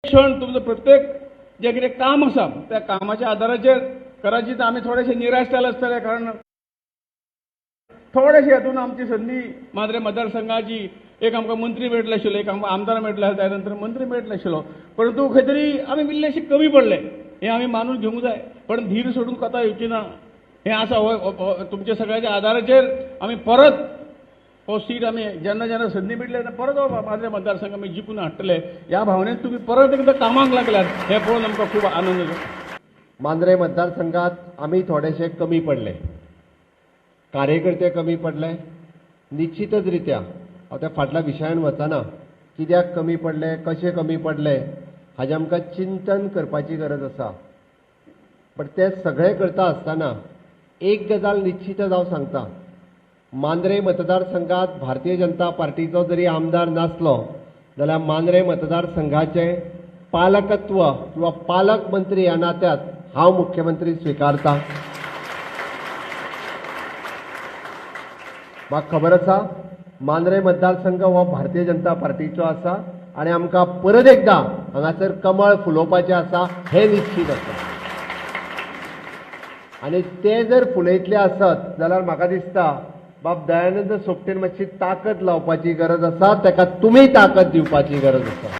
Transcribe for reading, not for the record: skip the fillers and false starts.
क्षण तुमचो प्रत्येक जें कितें काम आसा त्या कामाच्या आदाराचेर कदाचित आमी थोडेशे निराश जाले आसतले, कारण थोडेशे हातून आमची संदी मांद्रे मतदारसंघाची एक आमकां मंत्री मेळटले आशिल्लो, एक आमकां आमदार मेळटले, त्या नंतर मंत्री मेळटले आशिल्लो, परंतु खंय तरी आमी इल्लेशे कमी पडले हें आमी मानून घेवंक जाय. पण धीर सोडून कथा येवची ना हें आसा. हो तुमच्या सगळ्याच्या आदाराचेर आमी परत हो सीट आमी जेन्ना जेन्ना संदी मेळटली तेन्ना परत हो मांद्रे मतदारसंघ आमी जिखून हाडटले ह्या भावनेन तुमी परत एकदां कामाक लागल्यात हें पळोवन आमकां खूब आनंद जाता. मांद्रे मतदारसंघात आमी थोडेशे कमी पडले, कार्यकर्ते कमी पडले. निश्चितच रित्या हांव त्या फाटल्या विशयान वचना, कित्याक कमी पडले, कशे कमी पडले हाजें आमकां चिंतन करपाची गरज आसा. पण ते सगळें करता आसतना एक गजाल निश्चितच हांव सांगता, मांद्रे मतदारसंघात भारतीय जनता पार्टीचो जरी आमदार नासलो जाल्यार मांद्रे मतदारसंघाचें पालकत्व किंवा पालकमंत्री ह्या नात्यात हांव मुख्यमंत्री स्विकारता. म्हाका खबर आसा मांद्रे मतदारसंघ हो भारतीय जनता पार्टीचो आसा आनी आमकां परत एकदां हांगासर कमळ फुलोवपाचें आसा हें निश्चीत आसा. आनी ते जर फुलयतले आसत जाल्यार म्हाका दिसता बाब दयानंद सोपटेन मातशी ताकद लावपाची गरज आसा, ताका तुमी ताकद दिवपाची गरज आसा.